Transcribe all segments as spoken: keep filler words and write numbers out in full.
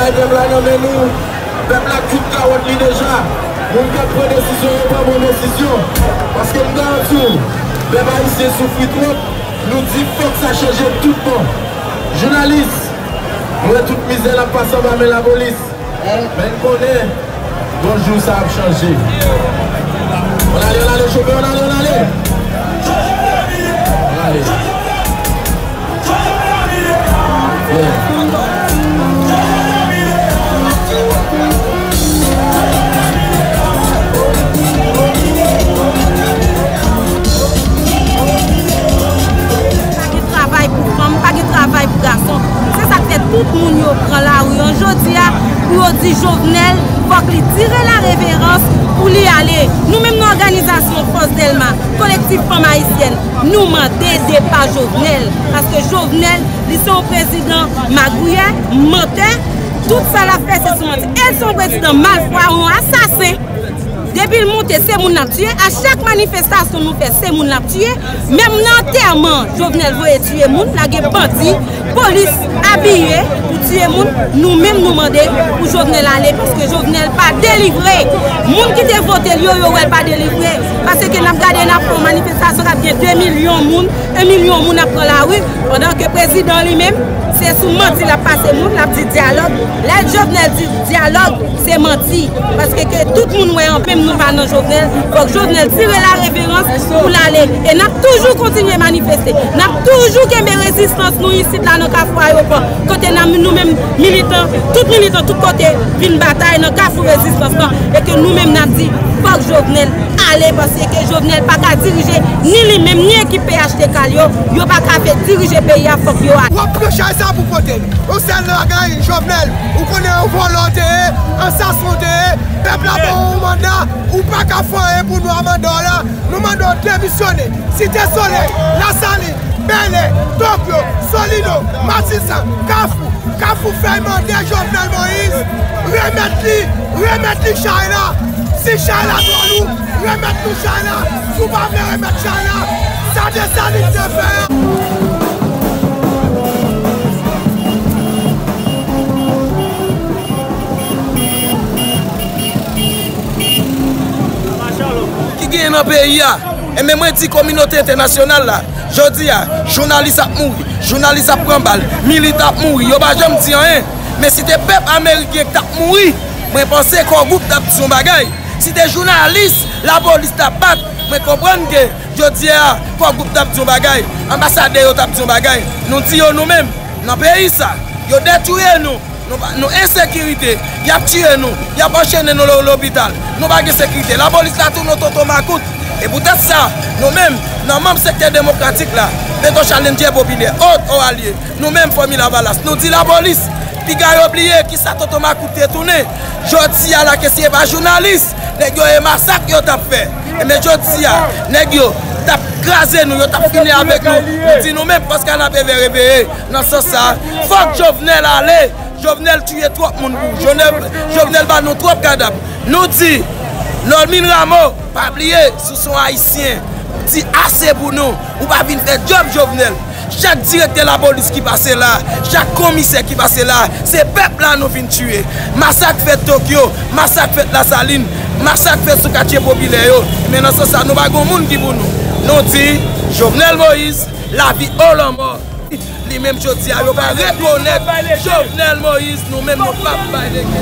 Pèp la nan men nou. Pèp la kout kawòt li deja. Moun k ap pran desizyon yo pran bon desizyon. Paske m garanti w, pèp ayisyen soufri twòp. Nou di fòk sa chanje tout bon. Jounalis, m wè tout mizè n ap pase anba men lapolis. Men n konnen, yon jou sa ap chanje. Ann ale, ann ale, chofè, ann ale, ann ale. Ann ale. Yeah. Pa gen travay pou fanm, pa gen travay pou gason. Se sa k fè tout moun yo pran lari an jodi a pou yo di Jovenel, fòk li tire la reverans pou li ale. Nou menm nan òganizasyon Fòs Dèlma, Kolektif Fanm Ayisyèn, nou mande depa Jovenel. Paske Jovenel, li se yon prezidan magouyè, mantè, tout sa l ap fè se sou manti. E l se yon prezidan malfwa, yon asasen. Depi l monte, se moun l ap tiye. A chak manifestasyon nou fè, se moun l ap tiye. Menm nan antèman, Jovenel voye tiye moun, lage bandi, polis abiye pou tiye moun. Nou menm, nou mande pou Jovenel ale, paske Jovenel pa delivre. Moun ki te vote l yo, yo wè l pa delivre. Paske n ap gade, n ap fè yon manifestasyon k ap gen de milyon moun, en milyon moun ap pran lari, pandan ke prezidan li menm, se sou manti l ap pase moun, l ap di dyalòg. Lè Jovenel di dyalòg, se manti. Paske ke tout moun wè an menm nou pa nan Jovenel, fòk Jovenel tire la reverans pou l ale. E n ap toujou kontinye manifeste. N ap toujou kenbe rezistans nou isit la nan Kafou Ayewopò. Kote n ap, nou menm militan, tout militan, tout kote vin batay nan Kafou Rezistans lan. E ke nou menm n ap di, fòk Jovenel ale, paske Jovenel pa ka dirije ni li menm, ni ekip P H T K l yo, yo pa ka fè dirije peyi a, fòk yo ale. W ap pran chay sa pou pote l. Yon sèl bagay, Jovenel, ou konnen yon vòlè w te ye, ansasen w te ye, pèp la ba w yon manda, ou pa ka fè anyen pou nou a manda w la, nou mande w demisyone. Site Solèy, Lasalin, Bèlè, Tokyo, Solino, Matisan, Kafou, Kafou fèy mande Jovenel Moïse, remèt li, remèt li chay la. Si chay la twò lou, remèt nou chay la. Si w pa vle remèt chay la, sa Desalin te fè a. Ki genyen nan peyi a? Enben, mwen di kominote entènasyonal la, jodi a, jounalis ap mouri, jounalis ap pran bal, militan ap mouri, yo pa janm di anyen. Men si te pèp ameriken ki t ap mouri, mwen panse Kò Gwoup t ap di yon bagay. Si te jounalis, lapolis t ap bat, mwen konprann ke jodi a, Kò Gwoup t ap di yon bagay, anbasadè yo t ap di yon bagay. Nou di yo nou menm, nan peyi sa, yo detwi nou. Nou pa, nou ensekirite, y ap tiye nou, y ap anchennen nou lo-, lopital. Nou pa gen sekirite. Lapolis la tounen tonton makout. E poutèt sa, nou menm, nan manm sektè demokratik la, Petro Challenger Popilè, ot o alye, nou menm Fanmi Lavalas, nou di lapolis, piga yo bliye kisa tonton makout te tounen. Jodi a la ke si e pa jounalis, nèg yo e masak yo t ap fè. Enben jodi a, nèg yo t ap kraze nou, yo t ap fini avèk nou. Nou di nou menm, fòs kanapevè reveye. Nan sans sa, fòk Jovenel ale. Jovenel tiye twòp moun pou ou. Jovenel, Jovenel ba nou twòp kadav. Nou di, Normil Rameau, pa bliye, si w se yon Ayisyen, di ase pou nou. Ou pa vin fè djòb Jovenel. Chak direktè lapolis ki pase la, chak komisè ki pase la, se pèp la nou vin tiye. Masak fèt Tokyo, masak fèt Lasalin, masak fèt sou katye popilè yo. Men nan sans sa, nou pa gen moun ki pou nou. Nou di, Jovenel Moïse, lavi o lanmò. Li menm jodi a, yo pa rekonèt Jovenel Moïse, nou menm nou p ap bay lege.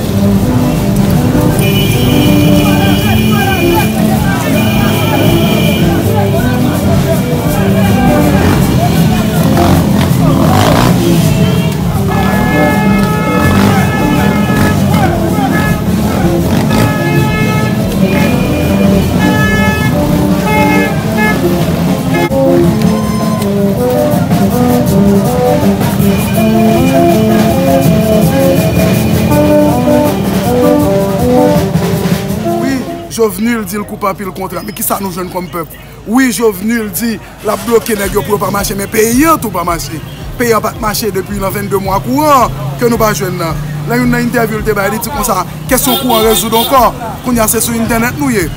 Wi, Jovenul di l koupe anpil kontra, men kisa nou jwenn kòm pèp? Wi, Jovenul di l ap bloke nèg yo pou yo pa mache, men peyi an tou pa mache. Peyi an pa t mache depi nan vennde mwa kouran ke nou pa jwenn nan. Nan youn nan entèvyou l te bay, li di konsa, kesyon kouran rezoud ankò. Kounye a se sou entènèt nou ye.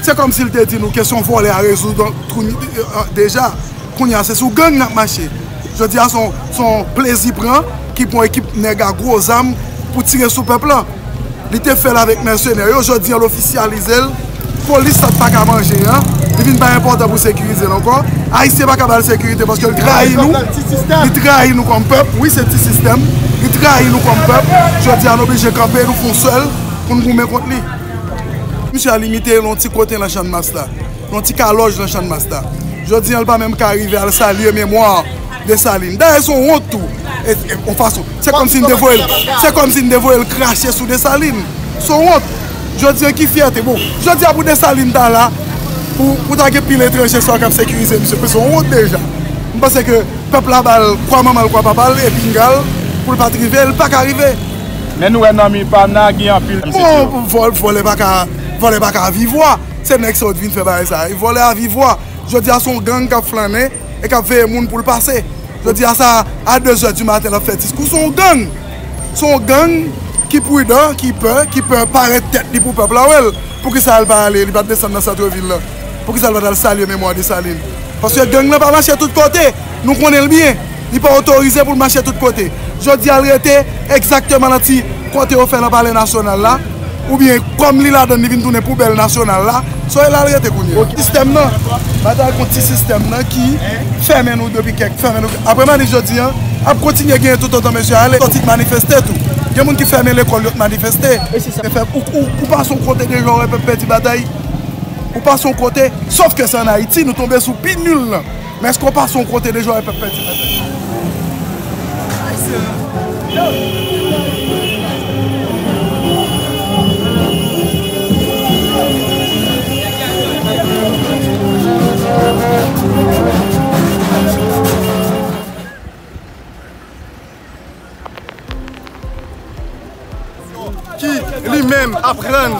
Se kòmsi l te di nou kesyon vòlè a rezoud an, kounye, deja. Kounye a se sou gang n ap mache. Jodi a se yon, se yon plezi pran ki pran ekip nèg a gwo zam pou tire sou pèp la. Li te fè l avèk mèsenè yo, jodi an l ofisyalize l. Polis sa pa ka manje an, li vin pa enpòtan pou sekirize l ankò. Ayisyen pa ka ba l sekirite paske l trayi nou. Li trayi nou kòm pèp, wi se ti sistèm. Li trayi nou kòm pèp. Jodi an nou oblije kanpe, nou fè yon sèl pou n goumen kont li. Misye a limite l yon ti kote nan Channmas la. Yon ti kalòj nan Channmas la. Jodi an, l pa menm ka rive al salye memwa Desalin. Dayè, se yon wont tou. E, e, yon fason, se kòmsi n te voye l, se kòmsi n te voye l krache sou Desalin. Se yon wont. Jodi an, ki fyète? Bon, jodi a pou Desalin ta la, pou, pou ta gen pil etranje sa k ap sekirize misye, se yon wont deja. M panse ke pèp la ba l kwa manman l, kwa papa l, e pinga l, pou l pa t rive, l pa ka rive. Men nou wè nan mi pa m nan, gen anpil. Bon, vòl-, vòlè pa ka, vòlè pa ka vivwa. Se nèg sa yo t vin fè bagay sa. Vòlè a vivwa. Jodi a se yon gang k ap flannen e k ap veye moun pou l pase. Jodi a sa, a de zè di maten l ap fè diskou. Se yon gang. Se yon gang ki pridan, ki pè, ki pè parèt tèt li pou pèp la wè l. Poukisa l pa ale, li pa t desann nan santrevil la? Poukisa l pa t al salye memwa Desalin? Paske gang nan pa mache tout kote. Nou konnen l byen. Li pa otorize pou l mache tout kote. Jodi a, l rete egzakteman nan ti kote yo fè nan Palè Nasyonal la. Oubyen, kòm li ladan l, li vin tounen poubèl nasyonal la. Se la l rete kounye a. Sistèm nan, batay kont ti sistèm nan ki fèmen nou depi kèk, fèmen nou. Apre Manif jodi a, ap kontinye genyen toutotan mesye a ale. Sòti manifeste tou. Gen moun ki fèmen lekòl yo t manifeste. Ou, ou, ou pase yon kote deja, w wè pèp pèdi batay. Ou pase yon kote, sòf ke se ann Ayiti, nou tonbe sou pi nil lan. Men èske w pase yon kote deja w wè pèp pèdi batay? Ki li menm ap rann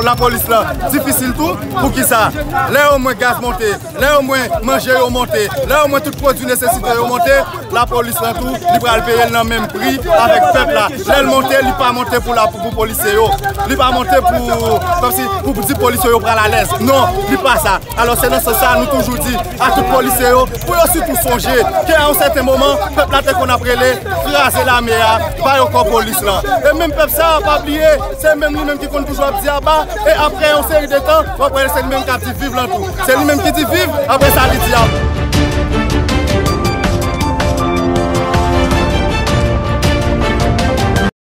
lapolis la difisil tou. Poukisa? Lè omwen gaz monte, lè omwen manje yo monte, lè omwen tout pwodui nesesite yo monte, lapolis lan tou, li pral peye l nan menm pri avèk pèp la. Lè l monte, li pa monte pou la, pou, pou polisye yo. Li pa monte pou, kòmsi, pou di polisye yo pral alèz. Non, li pa sa. Alò, se nan sans sa, nou toujou di a tout polisye yo, pou yo sitou sonje ke a yon sèten moman, pèp la te konn ap rele, kraze lame a, ba yo kò polis lan. E menm pèp sa a, pa bliye, se menm li menm ki konn toujou ap di aba, e apre yon seri de tan, w ap wè se li menm k ap di viv lan tou. Se li menm ki di viv, apre sa, li di aba.